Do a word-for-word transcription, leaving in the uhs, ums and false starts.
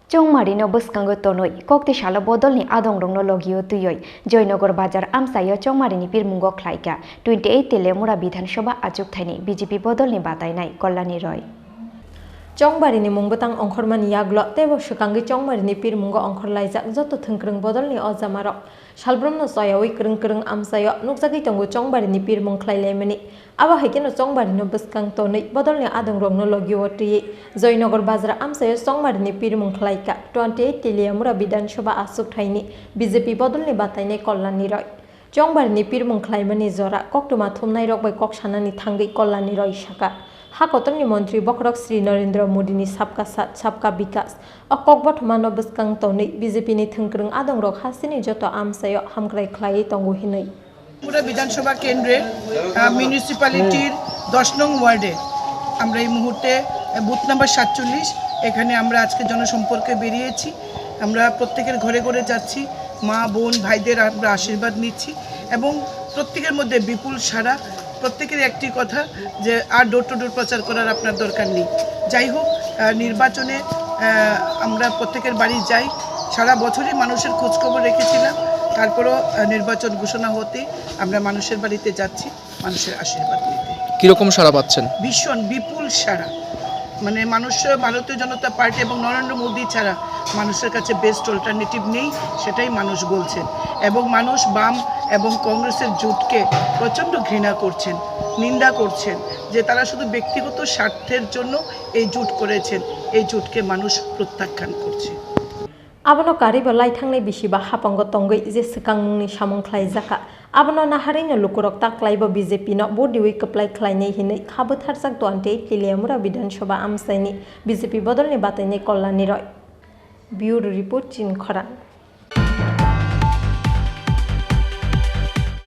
Chongmarino bwskango tonwi, kokti salo bodolni adongrokno logio twiwi, Joynagar bazar amchaio Chongmarini pirmungo khlaikha twenty eight Teliamura Bidhan Sabha achukthaini B J P bodolni batainai Kalyani Roy. Chongmarini mung bwtang ongkhormani yagulo teibo swkangwi Chongmarini pirmungo ongkhorlaijak joto thwngkwrwng bodolni ojamarok. Salbrumno chayawi kwrwng kwrwng amchaio nukjagwi tongo Chongmarini pirmung khlailaimani. Abo hai kheno Chongmarino bwskang tonwi bodolni adongrokno logio twiwi Joynagar bazar amchaio Chongmarini pirmung khlaikha twenty eight Teliamura Bidhan Sabha achukthaini B J P bodolni batainai Kalyani Roy. Chongmarini pirmung khlaimani jora koktwma thumnairok bai kok sanani thangwi Kalyani Roy sakha, ha kotorni montri bokhorok Shri Narendra Modini Sabka Saath, Sabka Vikas o kok bothomano bwskang tonwi B J P ni thwngkwrwng adongrok hasteni joto amchaio hamkrai khlaiwi tongo hinwi. Tripura বিধানসভা কেন্দ্রের, আহ, মিউনিসিপ্যালিটির দশ নং ওয়ার্ডে আমরা এই মুহূর্তে, আহ, booth number সাতচল্লিশ, এখানে আমরা আজকে জনসম্পর্কে বেরিয়েছি। আমরা প্রত্যেকের ঘরে ঘরে যাচ্ছি, মা, বোন, ভাইদের আমরা আশীর্বাদ নিচ্ছি এবং প্রত্যেকের মধ্যে বিপুল সাড়া। প্রত্যেকের একটি কথা যে আর ডোর টু ডোর প্রচার করার আপনার দরকার নেই। যাই হোক, আহ, নির্বাচনে, আহ, আমরা প্রত্যেকের বাড়ি যাই, সারা বছরই মানুষের খোঁজখবর রেখেছিলাম, তারপরও, আহ, নির্বাচন ঘোষণা হতেই আমরা মানুষের বাড়িতে যাচ্ছি মানুষের আশীর্বাদ নিতে। কিরকম সাড়া পাচ্ছেন? ভীষণ বিপুল সাড়া। মানে, মানুষ ভারতীয় জনতা পার্টি এবং নরেন্দ্র মোদী ছাড়া মানুষের কাছে বেস্ট অল্টারনেটিভ নেই, সেটাই মানুষ বলছেন। এবং মানুষ বাম এবং কংগ্রেসের জোটকে প্রচণ্ড ঘৃণা করছেন, নিন্দা করছেন যে তারা শুধু ব্যক্তিগত স্বার্থের জন্য এই জোট করেছেন। এই জোটকে মানুষ প্রত্যাখ্যান করছে। Abono karwibo lai thangnai bisiba hapango tongwi je swkangmungni samung khlaijakha, abono naharwino lukurok taklaibo B J P no vote riwi kwplai khlainai hinwi kha bwtharjak twenty eight Teliamura Bidhan Sabha amchaini B J P bodolni batainai Kalyani Roy. Bureau Report, Chini Khorang.